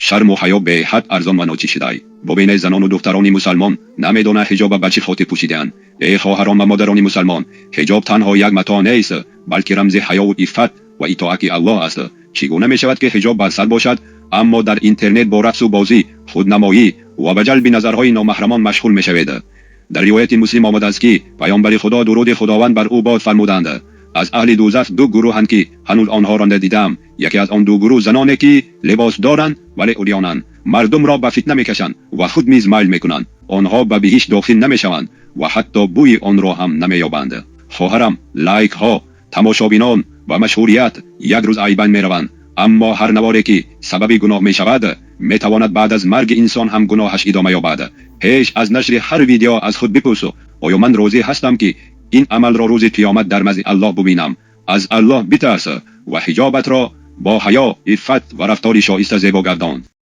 Шарму ҳаё беҳад арзон ва ночиз шудай. Бубинед, занону духтарони мусалмон намедонанд, ҳиҷоба ба чӣ хотир пӯшидаанд. Эй хоҳарон ва модарони мусалмон, ҳиҷоб танҳо як матоъ нест, балки рамзи ҳаёву иффат ва итоати Аллоҳ аст. Чӣ гуна мешавад, ки ҳиҷоб бар сар бошад, аммо дар интернет бо рақсу бозӣ, худнамоӣ ва ба ҷалби назарҳои номаҳрамон машғул мешавед? Дар ривояти Муслим омадааст, ки паёмбари Худо, дуруди Худованд бар ӯ бод, фармуданд: «Аз аҳли дӯзах ду гурӯҳанд, ки ҳанӯз онҳоро надидаам. Яке аз он ду гурӯҳ заноне, ки либос доранд, вале урёнанд, мардумро ба фитна мекашанд ва худ низ майл мекунанд. Онҳо ба биҳишт дохил намешаванд ва ҳатто бӯи онро ҳам намеёбанд». Хоҳарам, лайкҳо, тамошобинон ва машҳурият як рӯз аз байн мераванд, аммо ҳар наворе, ки сабаби гуноҳ мешавад, метавонад баъд аз марги инсон ҳам гуноҳаш идома ёбад. Пеш аз нашри ҳар видео аз худ бипурс: оё ман розӣ ҳастам, ки ин амалро рӯзи қиёмат дар назди Аллоҳ бубинам? Аз Аллоҳ битарс ва ҳиҷобатро бо ҳаё, иффат ва рафтори шоиста зебо гардон.